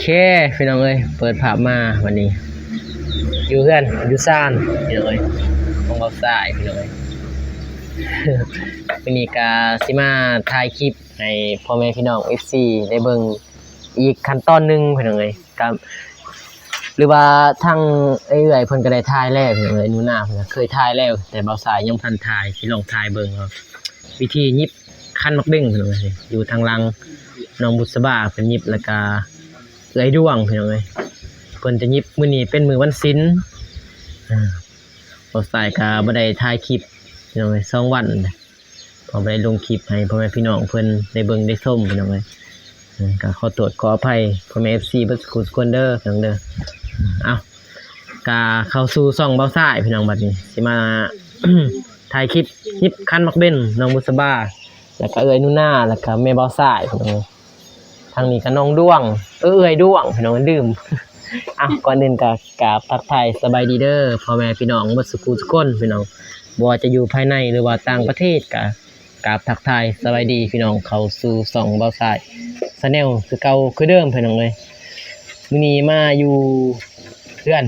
ເຄ ພີ່ນ້ອງເອີຍ ເປີດພາບມາບັດນີ້ ຢູ່ເຮືອນຢູ່ຊານ ພີ່ນ້ອງເອີຍ ຂອງບ່າວຊາຍ ພີ່ນ້ອງເອີຍ. ມື້ນີ້ກະຊິມາຖ່າຍຄລິບໃຫ້ພໍ່ແມ່ພີ່ນ້ອງ ເອັຟຊີ ໄດ້ເບິ່ງອີກຂັ້ນຕອນໜຶ່ງ ພີ່ນ້ອງເອີຍ. ກະ ຫຼືວ່າທາງເອື້ອຍເພິ່ນກະໄດ້ຖ່າຍແລ້ວ ພີ່ນ້ອງເອີຍ. ໜູນາເພິ່ນກະເຄີຍຖ່າຍແລ້ວ ແຕ່ບ່າວຊາຍຍັງບໍ່ທັນຖ່າຍ ຊິລອງຖ່າຍເບິ່ງເນາະ ວິທີຫຍິບ ຄັນໝາກເບັງ ພີ່ນ້ອງເອີຍ ຢູ່ທາງຫຼັງ ນ້ອງບຸດສະບາເພິ່ນຫຍິບ ແລ້ວກະເອື້ອຍດວງ ພີ່ນ້ອງເອີຍ ເພິ່ນຈະຫຍິບ. ມື້ນີ້ເປັນມື້ວັນສິນ ອາ ບ່າວຊາຍກະບໍ່ໄດ້ຖ່າຍຄລິບ ພີ່ນ້ອງເອີຍ ສອງວັນ ເພາະບໍ່ໄດ້ລົງຄລິບໃຫ້ພໍ່ແມ່ພີ່ນ້ອງເພິ່ນໄດ້ເບິ່ງໄດ້ຊົມ ພີ່ນ້ອງເອີຍ. ກະຂໍໂທດຂໍອະໄພພໍ່ແມ່ ເອັຟຊີ ເບິດສູ່ຄົນເດີ ພີ່ນ້ອງເດີ. ເອົ້າ ກະເຂົ້າສູ່ຊ່ອງບ່າວຊາຍ ພີ່ນ້ອງ ບັດນີ້ຊິມາ ຖ່າຍຄລິບຫຍິບຄັນໝາກເບັງ ນ້ອງບຸດສະບາ ແລ້ວກະເອື້ອຍໜູນາ ແລ້ວກະແມ່ບ່າວຊາຍ ພີ່ນ້ອງ. ທາງນີ້ກະນ້ອງດວງ ເອີ ເອື້ອຍດວງ ພີ່ນ້ອງ ລືມ. ເອົ້າ ກ່ອນອື່ນກະກາບທັກທາຍສະບາຍດີເດີ ພໍ່ແມ່ພີ່ນ້ອງເບິດສູ່ຄົນ ພີ່ນ້ອງ ບໍ່ວ່າຈະຢູ່ພາຍໃນ ຫຼືວ່າຕ່າງປະເທດ ກະກາບທັກທາຍສະບາຍດີ ພີ່ນ້ອງ ເຂົ້າສູ່ຊ່ອງບ່າວຊາຍ Channel ຄືເກົ່າຄືເດີມ ພີ່ນ້ອງເອີຍ. ມື້ນີ້ມາຢູ່ເຮືອນ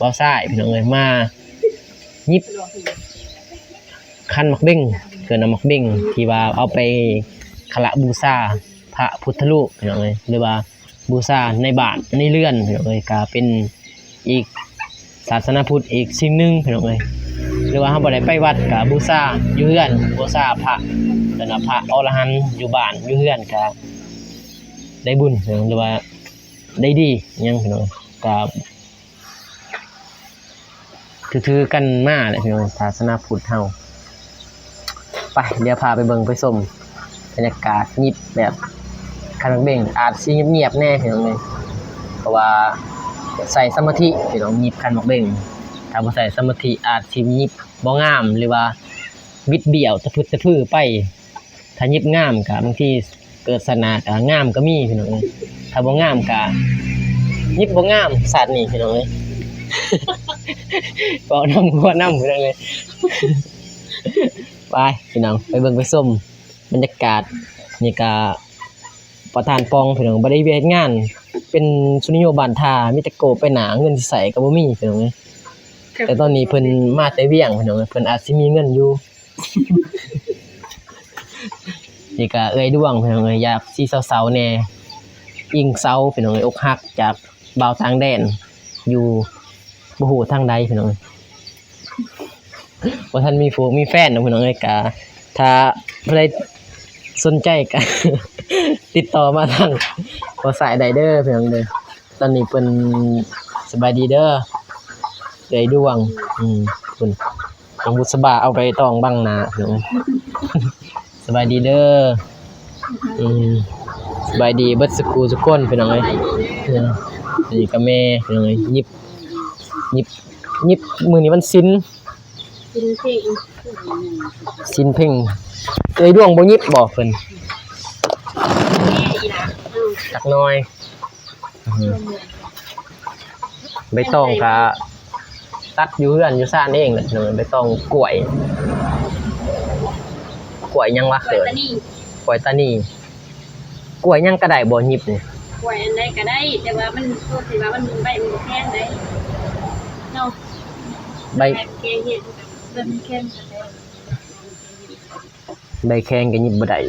ບ່າວຊາຍ ພີ່ນ້ອງເອີຍ ມາຫຍິບຄັນໝາກເບັງ ເອີ້ນວ່າໝາກເບັງ ທີ່ວ່າເອົາໄປຄາລະບູຊາພະພຸດທະຮູບ ພີ່ນ້ອງເອີຍ ຫຼືວ່າບູຊາໃນບ້ານໃນເຮືອນ ພີ່ນ້ອງເອີຍ. ກະເປັນອີກສາສະໜາພຸດອີກສິ່ງໜຶ່ງ ພີ່ນ້ອງເອີຍ ຫຼືວ່າເຮົາບໍ່ໄດ້ໄປວັດກະບູຊາຢູ່ເຮືອນ ບູຊາພະ ເອີ້ນວ່າພະອໍລະຫັນ ຢູ່ບ້ານຢູ່ເຮືອນກະໄດ້ບຸນ ພີ່ນ້ອງ ຫຼືວ່າໄດ້ດີຫຍັງ ພີ່ນ້ອງ ກະ ຖືໆກັນມາແຫຼະ ພີ່ນ້ອງ ສາສະໜາພຸດເຮົາ. ໄປ ດຽວພາໄປເບິ່ງໄປຊົມບັນຍາກາດຫຍິບແບບຄັນໝາກເບັງ ອາດຊິງຽບໆແດ່ ພີ່ນ້ອງເອີຍ ເພາະວ່າໃຊ້ສະມາທິ ພີ່ນ້ອງ ຫຍິບຄັນໝາກເບັງ ຖ້າບໍ່ໃຊ້ສະມາທິອາດຊິຫຍິບບໍ່ງາມ ຫຼືວ່າບິດບ້ຽວຕະພຶດຕະພືໄປ. ຖ້າຫຍິບງາມກະບາງທີເກີດຊາດໜ້າກະງາມກະມີ ພີ່ນ້ອງເອີຍ ຖ້າບໍ່ງາມກະຫຍິບບໍ່ງາມຊາດນີ້ ພີ່ນ້ອງເອີຍ. ເວົ້ານຳຫົວນຳ ພີ່ນ້ອງເອີຍ. ໄປ ພີ່ນ້ອງ ໄປເບິ່ງໄປຊົມບັນຍາກາດ. ນີ້ກະປະທານປ່ອງ ພີ່ນ້ອງ ບໍ່ໄດ້ເຮັດວຽກເຮັດງານ ເປັນສຸນິໂຍບ້ານທ່າ ມີແຕ່ໂກບໄປໜ້າ ເງິນຊິໃຊ້ກະບໍ່ມີ ພີ່ນ້ອງເອີຍ. ແຕ່ຕອນນີ້ເພິ່ນມາແຕ່ວຽງ ພີ່ນ້ອງເອີຍ ເພິ່ນອາດຊິມີເງິນຢູ່. ນີ້ກະເອື້ອຍດວງ ພີ່ນ້ອງເອີຍ ຢາກຊິເຊົາໆແດ່ ອີງເຊົາ ພີ່ນ້ອງເອີຍ ອົກຫັກຈາກບ່າວຕ່າງແດນ ຢູ່ບໍ່ຮູ້ທາງໃດ ພີ່ນ້ອງເອີຍ ບໍ່ທັນມີຜູ້ມີແຟນເນາະ ພີ່ນ້ອງເອີຍ. ກະຖ້າຜູ້ໃດສົນໃຈກະຕິດຕໍ່ມາທາງບ່າວຊາຍໄດ້ເດີ ພີ່ນ້ອງເດີ. ຕອນນີ້ເພິ່ນ ສະບາຍດີເດີ ເອື້ອຍດວງ ອືມ ເພິ່ນ ນ້ອງບຸດສະບາເອົາໃບຕອງບັງໜ້າ ສະບາຍດີເດີ ອືມ ສະບາຍດີເບິດສູ່ຄູ່ສູ່ຄົນ ພີ່ນ້ອງເອີຍ. ເອີ ອັນນີ້ກະແມ່ ພີ່ນ້ອງເອີຍ ຫຍິບ ຫຍິບ ຫຍິບ ມື້ນີ້ວັນສິນ ສິນເພັງ ສິນເພັງ. ເອື້ອຍດວງບໍ່ຫຍິບບໍ່ເພິ່ນ? ຈັກໜ້ອຍ. ອືມ ໃບຕອງກະຕັດຢູ່ເຮືອນຢູ່ຊານເອງແຫຼະ ພີ່ນ້ອງ. ໃບຕອງກ້ວຍ ກ້ວຍຫຍັງວະ? ກ້ວຍຕານີ ກ້ວຍຕານີ. ກ້ວຍຫຍັງກະໄດ້ບໍ່ຫຍິບນີ້? ກ້ວຍອັນໃດກະໄດ້ ແຕ່ວ່າມັນ ໂທດ ທີ່ວ່າມັນ ໃບມັນບໍ່ແຂງເດ້ເນາະ ໃບ ໃບແຂງເຮັດ ມັນແຂງ ໃບແຂງກະຫຍິບບໍ່ໄດ້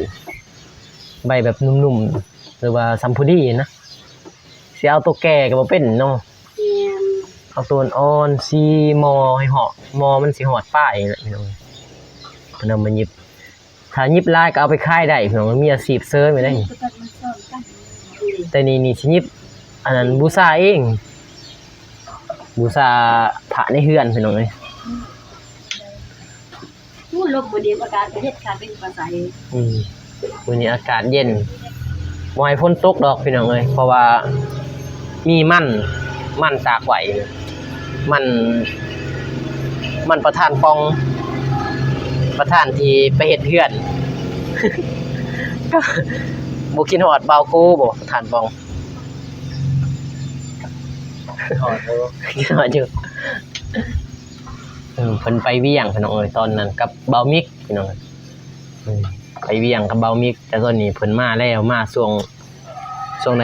ໃບແບບນຸ້ມໆ ຫຼືວ່າຊຳພໍດີນະ. ຊິເອົາໂຕແກ່ກະບໍ່ເປັນເນາະ. ແມ່ນ ເອົາໂຕອ່ອນໆ ສີ່ມໍໃຫ້ເຫາະ ມໍມັນຊິຮອດປາຍແຫຼະ ພີ່ນ້ອງ. ເພິ່ນເອົາມາຫຍິບ ຖ້າຫຍິບຫຼາຍກະເອົາໄປຂາຍໄດ້ ພີ່ນ້ອງ ມີອາຊີບເສີມໄດ້. ແຕ່ນີ້ນີ້ຊິຫຍິບ ອັນນັ້ນ ບູຊາເອງ ບູຊາພະໃນເຮືອນ ພີ່ນ້ອງເອີຍ. ໂອ້ ລົມບໍ່ດີ ອາກາດກະເຢັນ ກະເປັນປາໃສ. ອືມ ມື້ນີ້ອາກາດເຢັນ ບໍ່ໃຫ້ຝົນຕົກດອກ ພີ່ນ້ອງເອີຍ ເພາະວ່າມີມັນ ມັນຕາກໄວ້ ມັນ ມັນປະທານປ່ອງ ປະທານທີ່ໄປເຮັດເຮືອນ. ບໍ່ຄິດຮອດບ່າວໂກບໍ່ ປະທານປ່ອງ? ຄິດຮອດຢູ່ ຄິດຮອດຢູ່. ເອີ ເພິ່ນໄປວຽງ ພີ່ນ້ອງເອີຍ ຕອນນັ້ນກັບບ່າວມິກ ພີ່ນ້ອງເອີຍ. ເອີ ໄປວຽງກັບບ່າວມິກ ແຕ່ຕອນນີ້ເພິ່ນມາແລ້ວ ມາຊ່ວງ ຊ່ວງໃດ?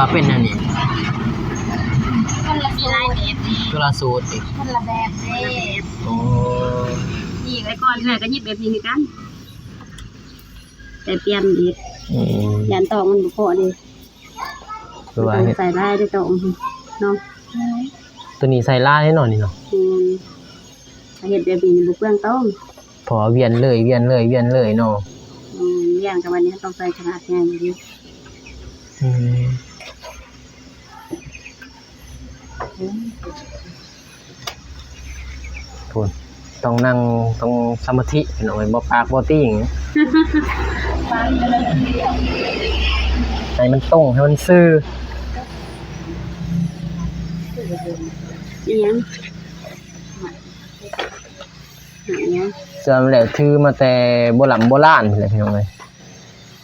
ວ່າເປັນແນວນີ້? ຄົນລະ ມີຫຼາຍແບບເດ້ ຄົນລະສູດຕິ ຄົນລະແບບເດ້. ໂອ້ ນີ້ໄວ້ກ່ອນ ເທື່ອກໍຫຍິບແບບນີ້ຄືກັນ ແຕ່ປ່ຽນອີກ. ອືມ ຢ້ານຕອກມັນບໍ່ພໍເດ້ ຄືວ່າເຮັດ ໃສ່ຫຼາຍໄດ້ຕອກເນາະ. ໂຕນີ້ໃສ່ຫຼາຍເນາະນີ້ເນາະ. ແມ່ນ ຖ້າເຮັດແບບນີ້ບໍ່ເປືອງຕອກ ເພາະວ່າວຽນເລີຍ ວຽນເລີຍ ວຽນເລີຍເນາະ. ແມ່ນ ວຽນກັບອັນນີ້ຕ້ອງໃສ່ຂະໜາດໃຫຍ່ຢູ່ເດ້. ອືມ ພຸ້ນ ຕ້ອງນັ່ງ ຕ້ອງສະມາທິພີ່ນ້ອງເອີຍ ບໍ່ປາກບໍ່ຕີງ ໃຫ້ມັນຕົງ ໃຫ້ມັນຊື່. ອີຫຍັງ? ອີຫຍັງ? ສ່ວນແລ້ວຖືມາແຕ່ໂບລຳໂບລານພຸ້ນແຫຼະພີ່ນ້ອງເອີຍ.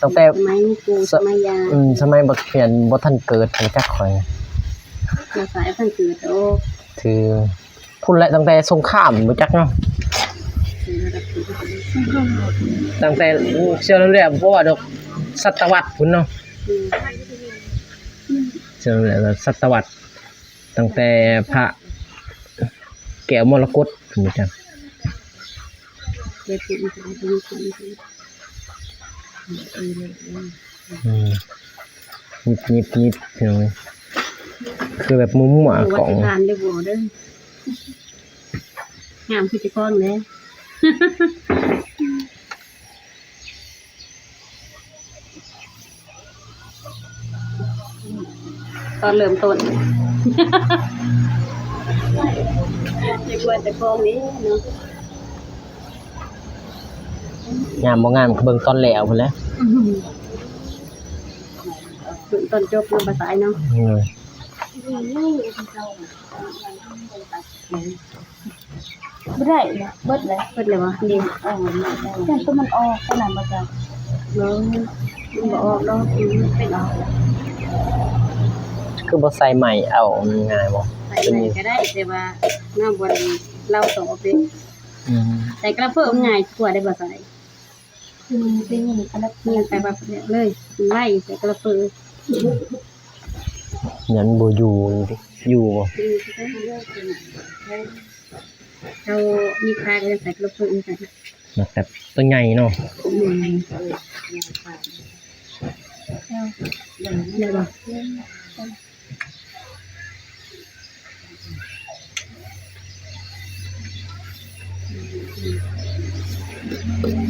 ຕັ້ງແຕ່ສະໄໝປູ່ ສະ ສະໄໝຍ່າ ອືມ ສະໄໝບັກພຽນບໍ່ທັນເກີດ ບໍ່ຈັກຂ້ອຍ ບໍ່ສາຍທັນເກີດ. ໂອ້ ຖືພຸ້ນແຫຼະ ຕັ້ງແຕ່ສົງຄາມ ບໍ່ຈັກເນາະ. ຖືລະດັບ ຕັ້ງແຕ່ເຊື່ອແລ້ວ ບໍ່ວ່າດອກ ສະຕະວັດພຸ້ນເນາະ. ເຊື່ອແລ້ວ ສະຕະວັດ ຕັ້ງແຕ່ພະແກ້ວມໍລະກົດພຸ້ນຈັກ. ອືມ ຍິບໆໆ ພີ່ນ້ອງເອີຍ ຄືແບບມົວໆ ໂອ້ ກອງ ວ່າຊິຜ່ານຫຼືບໍ່ເດີ ງາມຄືເຈົ້າຂອງແດ່. ຕອນເລີ່ມຕົ້ນ ຢ່າກົວແຕ່ຂອງນີ້ເນາະ ງາມບໍ່ງາມກໍເບິ່ງຕອນແລ້ວພຸ້ນແຫຼະ. ເບິ່ງຕອນຈົບນຳພາສາຍເນາະ. ເອີ ບໍ່ໄດ້ເນາະ ເບິດແລ້ວ ເບິດແລ້ວບໍ່? ນີ້ ເອີ ຢ້ານໂຕມັນອອກ ໂຕນັ້ນບໍ່ຈັກ. ບໍ່ ມັນບໍ່ອອກດອກ ມັນເປັນອອກ. ຄືບໍ່ໃສ່ໄມ້ເອົາ ມັນງ່າຍບໍ່? ໃສ່ໄມ້ກໍໄດ້ ແຕ່ວ່າເນາະ ບໍ່ໄດ້ເລົ່າຕໍ່ເປັນ. ອືມ ໃສ່ກະລະເຟີມັນງ່າຍກວ່າໄດ໋ບໍ່ໃສ່. ອືມ ໄປຍິງກະລະເຟີ ຍິງໃສ່ແບບເລີຍ ມັນໄວ ໃສ່ກະລະເຟີ. ຍັງບໍ່ຢູ່ ຢູ່ບໍ່? ຢູ່ຄືກັນ ເຮົາມີຄາກໍຍັງໃສ່ກະລະເຟີຄືກັນ ມັກແບບໂຕໃຫຍ່ເນາະ. ອືມ ແມ່ນບໍ່?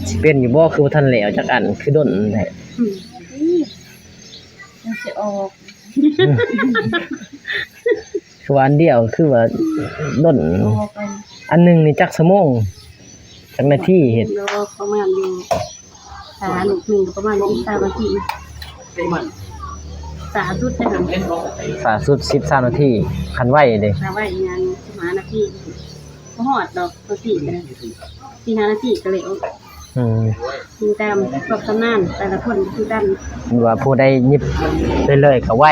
ຊິເປັນຢູ່ບໍ່ ຄືບໍ່ທັນແລ້ວຈັກອັນ ຄືດົນແທ້? ອືມ ມັນຊິອອກ ຄືວ່າອັນດຽວ ຄືວ່າດົນ ອັນໜຶ່ງນີ້ຈັກຊົ່ວໂມງ ຈັກນາທີເຮັດ? ດອກ ປະມານຢູ່ ຖ້າລູກໜຶ່ງກໍປະມານສິບສາມນາທີ ຊ້າສຸດເດ້ ຊ້າສຸດສິບສາມນາທີ ຄັນໄວເດ້ ຖ້າໄວຫັ້ນສິບຫ້ານາທີ ບໍ່ຮອດດອກ ນາທີກໍໄດ້ ສີ່ຫ້ານາທີກໍແລ້ວ. ອືມ ອີງຕາມຄວາມຊຳນານແຕ່ລະຄົນຄືກັນ ວ່າຜູ້ໃດຫຍິບໄດ້ເລີຍກໍໄວ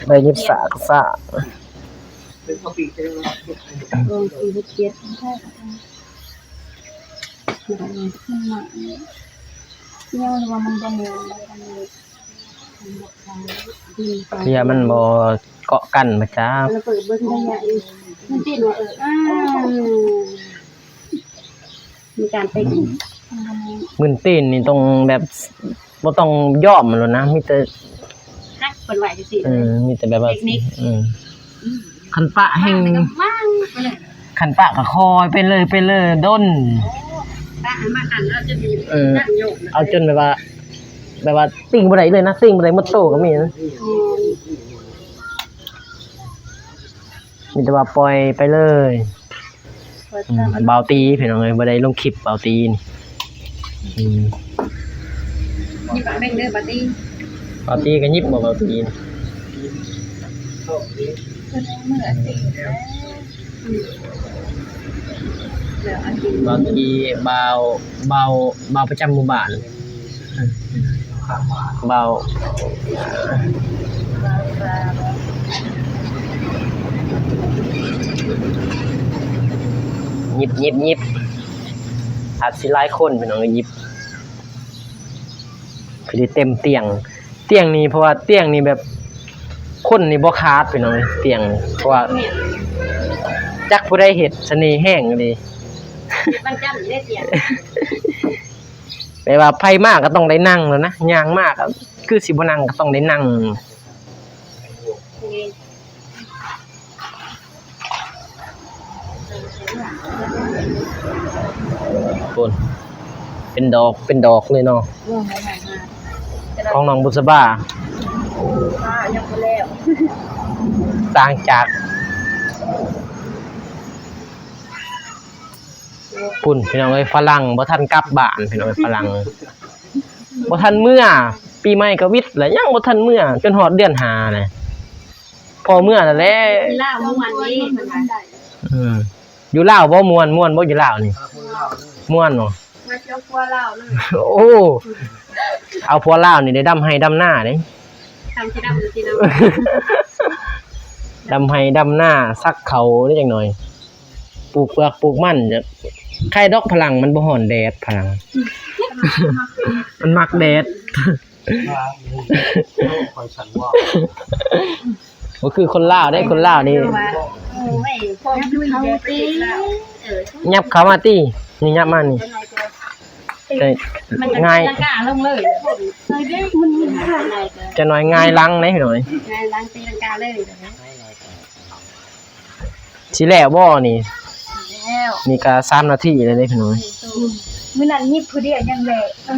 ແມ່ນ ໄດ້ຫຍິບຊ້າກໍຊ້າ. ໂອ້ ສີ່ສິບເຈັດ ເພາະວ່າມັນບໍ່ແນ່ນ ເພາະວ່າມັນບໍ່ເກາະກັນ ບໍ່ຈັກ ລະເບີດເບິ່ງໄລຍະອີກ ມັນຕິດວ່າ ເອີ ອ້າວ ມີການເຕັກ ມື່ນຕີນນີ້ຕ້ອງແບບ ບໍ່ຕ້ອງຢອມມັນໂລດນະ ມີແຕ່ ຮັກເພິ່ນໄວ້ຈັ່ງຊີ້ ເອີ ມີແຕ່ແບບວ່າ ເຕັກນິກ ເອີ ອືມ ຄັນປະແຮ່ງ ວາງໄປເລີຍ ຄັນປະກໍຄ່ອຍໄປເລີຍ ໄປເລີຍດົນ ປະໃຫ້ມາຫັ້ນ ເອົາຈົນ ເອີ ເອົາຈົນແບບວ່າ ແບບວ່າຕີງບໍ່ໄດ້ເລີຍນະ ຕີງບໍ່ໄດ້ໝົດໂຕກໍມີນະ ແມ່ນ ມີແຕ່ວ່າປ່ອຍໄປເລີຍ. ອືມ ບ່າວຕີພີ່ນ້ອງເອີຍ ບໍ່ໄດ້ລົງຄລິບບ່າວຕີນີ້ ອືມ ຍິບເອົາເບິ່ງເດີບ່າວຕີ ບ່າວຕີກໍຍິບບໍ່ບ່າວຕີນີ້ ບ່າວຕີ ບ່າວ ບ່າວ ບ່າວປະຈຳໝູ່ບ້ານ. ເວົ້າ ຍິບ ຍິບ ຍິບ ອາດຊິຫຼາຍຄົນພີ່ນ້ອງ ຍິບ ຄືໄດ້ເຕັມຕຽງ ຕຽງນີ້ ເພາະວ່າຕຽງນີ້ແບບ ຄົນນີ້ບໍ່ຂາດພີ່ນ້ອງ ຕຽງນີ້ ເພາະວ່າຈັກຜູ້ໃດເຮັດ ສະເໜ່ແຮງອີ່ຫຼີ ມັນຈຳໄດ້ຕຽງ. ແປວ່າໃຜມາກໍຕ້ອງໄດ້ນັ່ງແລ້ວນະ ຍ່າງມາກໍຄືຊິບໍ່ນັ່ງ ກໍຕ້ອງໄດ້ນັ່ງ. ພຸ້ນ ເປັນດອກ ເປັນດອກເລີຍເນາະ ຂອງນ້ອງບຸດສະບາ ຍັງບໍ່ແລ້ວ ຕ່າງຈາກ ພຸ້ນພີ່ນ້ອງເອີຍ ຝຣັ່ງບໍ່ທັນກັບບ້ານພີ່ນ້ອງເອີຍ ຝຣັ່ງບໍ່ທັນເມືອ ປີໃໝ່ກໍວິດແລ້ວ ຍັງບໍ່ທັນເມືອ ຈົນຮອດເດືອນຫ້າແຫຼະ ພໍເມືອແລ້ວແຫຼະ ຢູ່ລາວມ່ວນເດ້ ເພິ່ນວ່າ ອືມ ຢູ່ລາວບໍ່ມ່ວນ ມ່ວນບໍ່ຢູ່ລາວນີ້ ມ່ວນບໍ່ ມາເຈົ້າຜົວລາວເລີຍ ໂອ້ ເອົາຜົວລາວນີ້ໄດ້ດຳໄຮ່ດຳນາເດ້ ດຳໄຮ່ດຳນາ ສັກເຂົ້າເດ້ຈັກໜ່ອຍ ປູກເຜືອກປູກມັນ ຈະ ໄຄດອກ ພະລັງມັນບໍ່ຮ້ອນແດດ ພະລັງ ມັນມັກແດດ. ບໍ່ຄືຄົນລາວເດ້ ຄົນລາວນີ້ ຍັບເຂົ້າມາຕິ ນີ້ ຍັບມານີ້ ງ່າຍ ຈັກໜ້ອຍຫງາຍຫຼັງເດ້ ພີ່ນ້ອງເອີຍ ຫງາຍຫຼັງຕີລັງກາເລີຍ. ຊິແລ້ວບໍ່ນີ້? ແລ້ວ ນີ້ກະສາມນາທີແລ້ວເດ້ ພີ່ນ້ອງ. ມື້ນັ້ນຍິບຜູ້ດຽວຍັງແລ້ວ ເອີ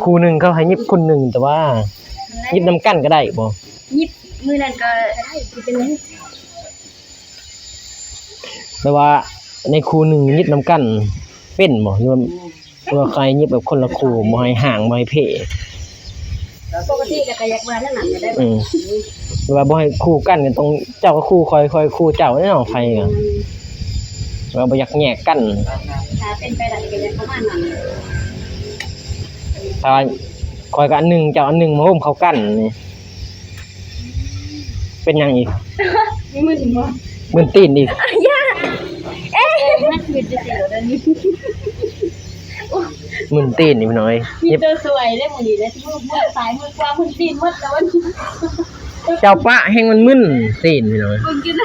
ຄູ່ໜຶ່ງເຂົາໃຫ້ຍິບຄົນໜຶ່ງ ແຕ່ວ່າຍິບນຳກັນກະໄດ້ບໍ່? ຍິບມື້ນັ້ນກະໄດ້ ຊິເປັນຫຍັງ? ແຕ່ວ່າໃນຄູ່ໜຶ່ງຍິບນຳກັນເປັນບໍ່? ຫຼືວ່າ ເພື່ອໃຫ້ຍິບແບບຄົນລະຄູ່ ບໍ່ໃຫ້ຫ່າງ ບໍ່ໃຫ້ເພ. ປົກກະຕິກະຢາກວ່ານັ້ນນະ ອືມ ແຕ່ວ່າບໍ່ໃຫ້ຄູ່ກັນ ກະຕ້ອງເຈົ້າກະຄູ່ຂ້ອຍ ຂ້ອຍຄູ່ເຈົ້າເນາະ ໃຜກະ ອືມ ແຕ່ວ່າບໍ່ຢາກແຍກກັນ ຖ້າເປັນໄປໄດ້ກະຢາກປະມານນັ້ນ ຖ້າຂ້ອຍກະອັນໜຶ່ງ ເຈົ້າອັນໜຶ່ງ ມາໂຮມເຂົ້າກັນນີ້. ເປັນຫຍັງອີກ? ມຶນບໍ່? ມຶນຕີນອີກ. ອາຍາ ເອ ມຶນຕີນອີກ ພີ່ນ້ອງເອີຍ. ມີແຕ່ສວຍເດ້ມື້ນີ້ເດ້ ມື ມືຊ້າຍມືຂວາມຶນຕີນໝົດແລ້ວ. ເຈົ້າປະແຮງມັນມຶນຕີນ ພີ່ນ້ອງເອີຍ.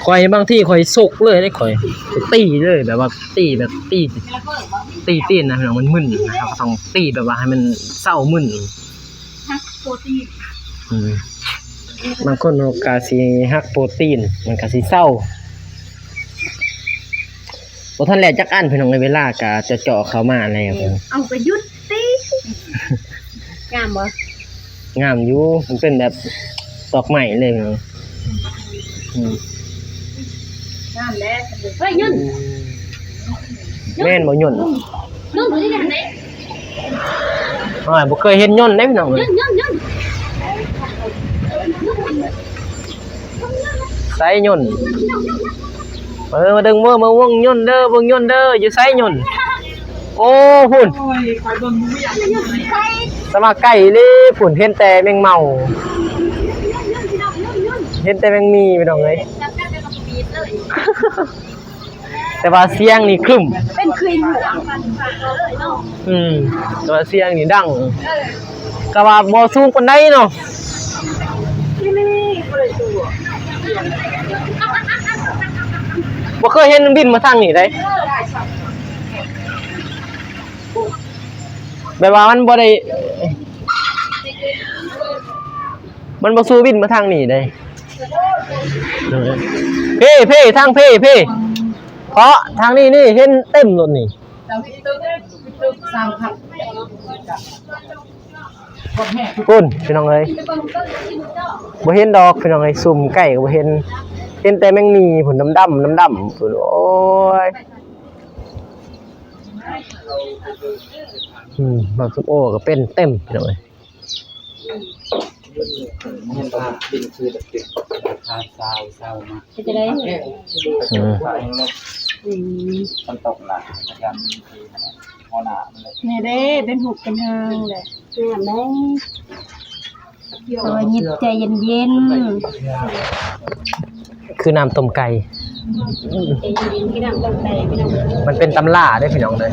ຂ້ອຍບາງທີຂ້ອຍຊົກເລີຍເດ້ ຂ້ອຍຕີເລີຍ ແບບວ່າຕີແບບຕີ ຕີຕີນນະ ພີ່ນ້ອງ ມັນມຶນນະ ເຮົາກະຕ້ອງຕີແບບວ່າໃຫ້ມັນເຊົາມຶນ. ຫັກໂປຕີນ ອືມ ບາງຄົນເຮົາກະຊິຫັກໂປຕີນ ມັນກະຊິເຊົາ. ບໍ່ທັນແລ້ວຈັກອັນ ພີ່ນ້ອງເອີຍ ເວລາກະເຈາະໆເຂົ້າມາແລ້ວ. ເອົາກະຢຸດຕິ. ງາມບໍ່? ງາມຢູ່ ມັນເປັນແບບດອກໄມ້ເລີຍ ພີ່ນ້ອງ. ອືມ ງາມແຫຼະ. ເຮີ້ຍ ຍົນ ແມ່ນບໍ່ຍົນ? ຍົນຢູ່ໃນຫັ້ນເດ້. ໂອ້ຍ ບໍ່ເຄີຍເຫັນຍົນເດ້ ພີ່ນ້ອງເອີຍ. ຍົນ ຍົນ ຍົນ ໃສຍົນ? ເອີ ມາເບິ່ງເດີ ມາເບິ່ງຍົນເດີ ເບິ່ງຍົນເດີ ຢູ່ໃສຍົນ? ໂອ້ ພຸ້ນ ສະມາໄກອີ່ຫຼີ ພຸ້ນ ເຫັນແຕ່ແມງເມົາ ເຫັນແຕ່ແມງໝີ່ ພີ່ນ້ອງເອີຍ. ແຕ່ວ່າສຽງນີ້ຄຶມ ເປັນຄືຫູ. ອືມ ແຕ່ວ່າສຽງນີ້ດັງ ກະວ່າບໍ່ສູງປານໃດເນາະ. ບໍ່ເຄີຍເຫັນມັນບິນມາທາງນີ້ເດ້ ແບບວ່າມັນບໍ່ໄດ້ ມັນບໍ່ສູ້ບິນມາທາງນີ້ເດ້. ເພ ເພ ທາງເພ ເພ ເພາະທາງນີ້ນີ້ເຫັນເຕັມໂລດນີ້. ພຸ້ນ ພີ່ນ້ອງເອີຍ ບໍ່ເຫັນດອກ ພີ່ນ້ອງເອີຍ ຊູມໃກ້ກະບໍ່ເຫັນ ເຫັນແຕ່ແມງໝີ່ພຸ້ນ ດຳໆ ດຳໆ ພຸ້ນ. ໂອ້ຍ ອືມ ໝາກສົ້ມໂອກະເປັນເຕັມ ພີ່ນ້ອງເອີຍ. ເຫັນວ່າເປັນຄືແບບເປັນທາງຊາວ ຊາວມາ ເປັນຈັ່ງໃດ? ອືມ ອືມ ມັນຕົກໜັກ ພະຍາຍາມມີທີ່ຫັ້ນນະ ຫົວໜ້າມັນເລີຍ ນີ້ເດ້ ເປັນຮູບເປັນຮ່າງແຫຼະ ງາມເດ້. ເພາະວ່າຍິບໃຈເຢັນໆ ຄືນ້ຳຕົ້ມໄກ່ ໃຈເຢັນໆ ຄືນ້ຳຕົ້ມໄກ່ ພີ່ນ້ອງ. ມັນເປັນຕຳລາເດ້ ພີ່ນ້ອງເອີຍ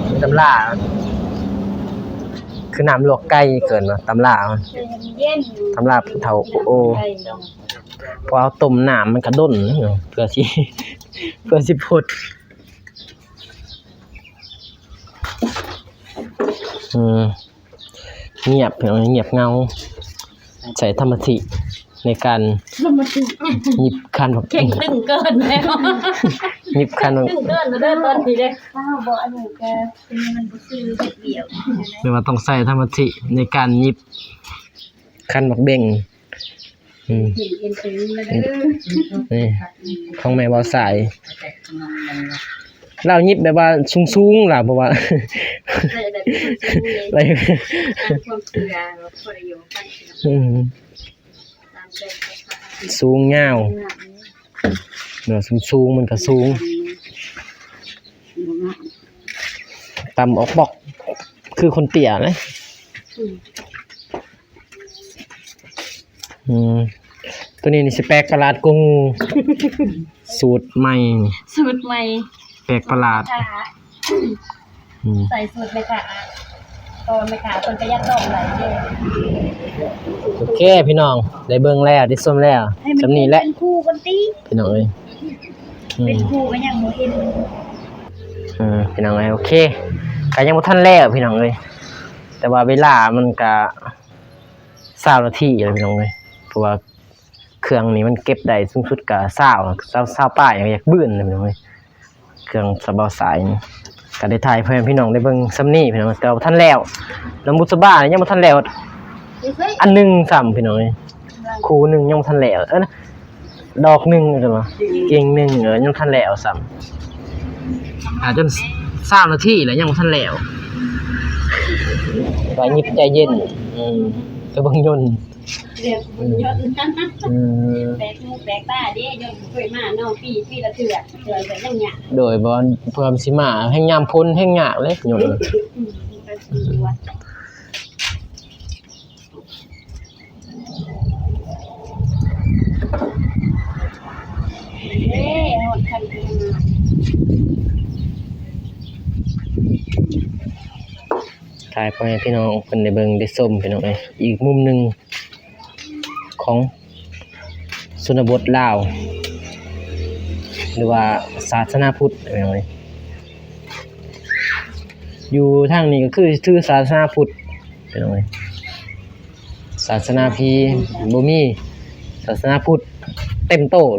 ເປັນຕຳລາ ຄືນ້ຳລວກໄກ່ ເອີ້ນວ່າຕຳລາ ຕຳລາຜູ້ເຖົ້າຜູ້ໂອ. ພໍເຮົາຕົ້ມນ້ຳມັນກະດົນ ເພື່ອຊິ ເພື່ອຊິພົດ. ອືມ ງຽບ ງຽບເຫງົາ ໃຊ້ສະມາທິໃນການຫຍິບຄັນໝາກ ເຄັ່ງຕຶງເກີນແລ້ວ ຫຍິບຄັນໝາກ ຕຶງເກີນແລ້ວເດີຕອນນີ້ເດ້. ອ້າວ ບໍ່ ອັນນີ້ກະ ແມ່ນວ່າຕ້ອງໃຊ້ສະມາທິໃນການຫຍິບຄັນໝາກເບັງ. ອືມ ນີ້ຂອງແມ່ບ່າວສາຍ ລາວຫຍິບແບບວ່າສູງໆ ລາວ ເພາະວ່າ ອືມ ສູງຍາວ ເນາະ ສູງໆ ມັນກະສູງ ຕຳອອກບອກ ຄືຄົນເຕ້ຍເລີຍ. ອືມ ອືມ ແ ຕົວນີ້ນີ້ຊິແປກປະຫຼາດກວ່າໝູ່ ສູດໃໝ່ນີ້ ສູດໃໝ່ ແປກປະຫຼາດ ແມ່ຄ້າ ອືມ ໃສ່ສູດແມ່ຄ້າ ເພາະວ່າແມ່ຄ້າເພິ່ນປະຢັດດອກຫຼາຍເດ້. ໂອເຄພີ່ນ້ອງ ໄດ້ເບິ່ງແລ້ວ ໄດ້ຊົມແລ້ວ ໃຫ້ມັນ ສ່ຳນີ້ແຫຼະ ເປັນຄູ່ກັນຕິ ພີ່ນ້ອງເອີຍ ອືມ ເປັນຄູ່ກໍຍັງບໍ່ເຫັນ ເອີ ພີ່ນ້ອງເອີຍ ໂອເຄ ກໍຍັງບໍ່ທັນແລ້ວພີ່ນ້ອງເອີຍ ແຕ່ວ່າເວລາມັນກໍຊາວນາທີແລ້ວພີ່ນ້ອງເອີຍ ເພາະວ່າ ເຄື່ອງນີ້ມັນເກັບໄດ້ສູງສຸດກໍຊາວ ຊາວ ຊາວປາຍ ຢາກບືນນະພີ່ນ້ອງເອີຍ ເຄື່ອງສະເບົາສາຍນີ້ ກໍໄດ້ຖ່າຍໃຫ້ພໍ່ແມ່ພີ່ນ້ອງໄດ້ເບິ່ງສ່ຳນີ້ພີ່ນ້ອງ ແຕ່ວ່າບໍ່ທັນແລ້ວ ນຳບຸດສະບານີ້ຍັງບໍ່ທັນແລ້ວ ອັນໜຶ່ງຊ້ຳພີ່ນ້ອງເອີຍ ຄູ່ໜຶ່ງຍັງບໍ່ທັນແລ້ວ ເອີ ດອກໜຶ່ງ ຈັ່ງວ່າ ກິ່ງໜຶ່ງ ເອີ ຍັງບໍ່ທັນແລ້ວຊ້ຳ ຫາຈົນຊາວນາທີແລ້ວຍັງບໍ່ທັນແລ້ວ ວ່າຫຍິບໃຈເຢັນ ອືມ ໄປເບິ່ງຍົນ ເລື່ອງບຸນຍົນ ອືມ ແປກຫູແປກຕາເດ້ ຍົນບໍ່ເຄີຍມາເນາະ ປີ ປີລະເທື່ອ ເທື່ອກໍຍັງຍາກ ໂດຍ ບໍ່ ເພື່ອມັນຊິມາແຮ່ງຍາມຝົນແຮ່ງຍາກເລີຍຍົນ ອືມ ເດ້ ຮອດຄັນ ຖ່າຍໃຫ້ພໍ່ແມ່ພີ່ນ້ອງເພິ່ນໄດ້ເບິ່ງໄດ້ຊົມພີ່ນ້ອງເອີຍ ອີກມຸມໜຶ່ງຂອງຊົນນະບົດລາວ ຫຼືວ່າສາສະໜາພຸດພີ່ນ້ອງເອີຍ ຢູ່ທາງນີ້ກໍຄືຖືສາສະໜາພຸດພີ່ນ້ອງເອີຍ ສາສະໜາຜີບໍ່ມີ ສາສະໜາພຸດເຕັມໂຕ. ອືມ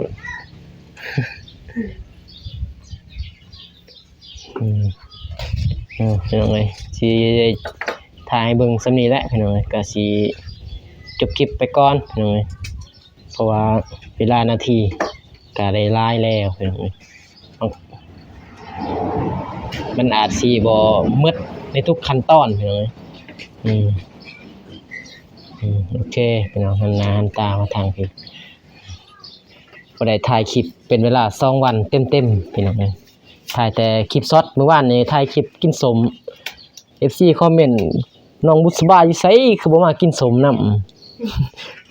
ເອີ ພີ່ນ້ອງເອີຍ ຊິໄດ້ຖ່າຍໃຫ້ເບິ່ງສ່ຳນີ້ແຫຼະພີ່ນ້ອງເອີຍ ກໍຊິຈົບຄລິບໄປກ່ອນພີ່ນ້ອງເອີຍ ເພາະວ່າເວລານາທີກໍໄດ້ຫຼາຍແລ້ວພີ່ນ້ອງເອີຍ ມັນອາດຊິບໍ່ໝົດໃນທຸກຂັ້ນຕອນພີ່ນ້ອງເອີຍ ອືມ ອືມ ໂອເຄ ພີ່ນ້ອງ ຫັນໜ້າຫັນຕາມາທາງພີ້ ບໍ່ໄດ້ຖ່າຍຄລິບເປັນເວລາສອງວັນເຕັມໆ ພີ່ນ້ອງເອີຍ ຖ່າຍແຕ່ຄລິບຊັອດ ມື້ວານນີ້ຖ່າຍຄລິບກິນສົ້ມ ເອັຟຊີຄອມເມັນ ນ້ອງບຸດສະບາຢູ່ໃສ ຄືບໍ່ມາກິນສົ້ມນຳ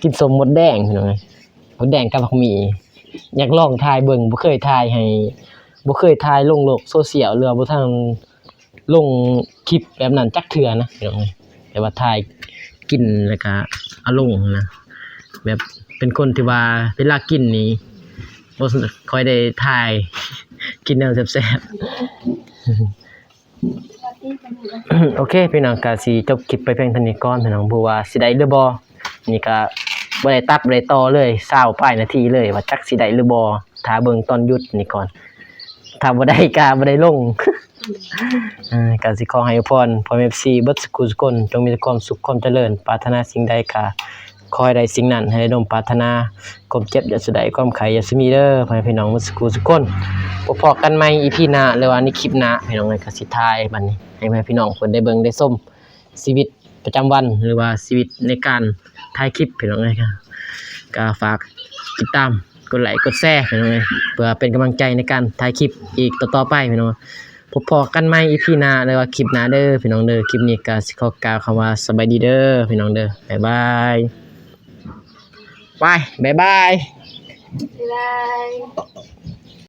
ກິນສົ້ມມົດແດງ ພີ່ນ້ອງເອີຍ ມົດແດງກັບບັກໝີ່ ຢາກລອງຖ່າຍເບິ່ງ ບໍ່ເຄີຍຖ່າຍໃຫ້ ບໍ່ເຄີຍຖ່າຍລົງໂລກໂຊຊຽວ ຫຼືວ່າບໍ່ທັນ ລົງຄລິບແບບນັ້ນຈັກເທື່ອນະ ແບບວ່າຖ່າຍກິນແລ້ວກະເອົາລົງນະ ແບບເປັນຄົນທີ່ວ່າເວລາກິນນີ້ບໍ່ຄ່ອຍໄດ້ຖ່າຍ ກິນແນວແຊບໆ. ໂອເຄພີ່ນ້ອງ ກະຊິຈົບຄລິບໄປພຽງເທົ່ານີ້ກ່ອນພີ່ນ້ອງ ບໍ່ວ່າຊິໄດ້ຫຼືບໍ່ ນີ້ກະບໍ່ໄດ້ຕັດບໍ່ໄດ້ຕໍ່ເລີຍ ຊາວປາຍນາທີເລີຍ ວ່າຈັກຊິໄດ້ຫຼືບໍ່ ຖ້າເບິ່ງຕອນຢຸດນີ້ກ່ອນ ຖ້າບໍ່ໄດ້ກະບໍ່ໄດ້ລົງ ເອີ ກະຊິຂໍໃຫ້ອວຍພອນພໍ່ແມ່ເອັຟຊີເບິດສູ່ຜູ້ສູ່ຄົນ ຈົ່ງມີແຕ່ຄວາມສຸກຄວາມຈະເລີນ ປາດຖະໜາສິ່ງໃດກະຂໍໃຫ້ໄດ້ສິ່ງນັ້ນ ໃຫ້ໄດ້ສົມປາດຖະໜາ ຄວາມເຈັບຢ່າສູ່ໄດ້ ຄວາມໄຂ້ຢ່າສູ່ມີເດີ ພໍ່ແມ່ພີ່ນ້ອງເບິດສູ່ຜູ້ສູ່ຄົນ. ພົບພໍ້ກັນໃໝ່ອີພີໜ້າ ຫຼືວ່າໃນຄລິບໜ້າ ພີ່ນ້ອງເອີຍ ກະຊິຖ່າຍບັດນີ້ ໃຫ້ພໍ່ແມ່ພີ່ນ້ອງເພິ່ນໄດ້ເບິ່ງໄດ້ຊົມ ຊີວິດປະຈຳວັນ ຫຼືວ່າຊີວິດໃນການຖ່າຍຄລິບ ພີ່ນ້ອງເອີຍ ກະຝາກຕິດຕາມ ກົດໄລກົດແຊ ພີ່ນ້ອງເອີຍ ເພື່ອເປັນກຳລັງໃຈໃນການຖ່າຍຄລິບອີກຕໍ່ໆໄປ ພີ່ນ້ອງ. ພົບພໍ້ກັນໃໝ່ອີພີໜ້າ ຫຼືວ່າຄລິບໜ້າເດີ ພີ່ນ້ອງເດີ. ຄລິບນີ້ກະຊິຂໍກ່າວຄຳວ່າສະບາຍດີເດີ ພີ່ນ້ອງເດີ ບາຍບາຍ ໄປ ບາຍບາຍ ບາຍບາຍ.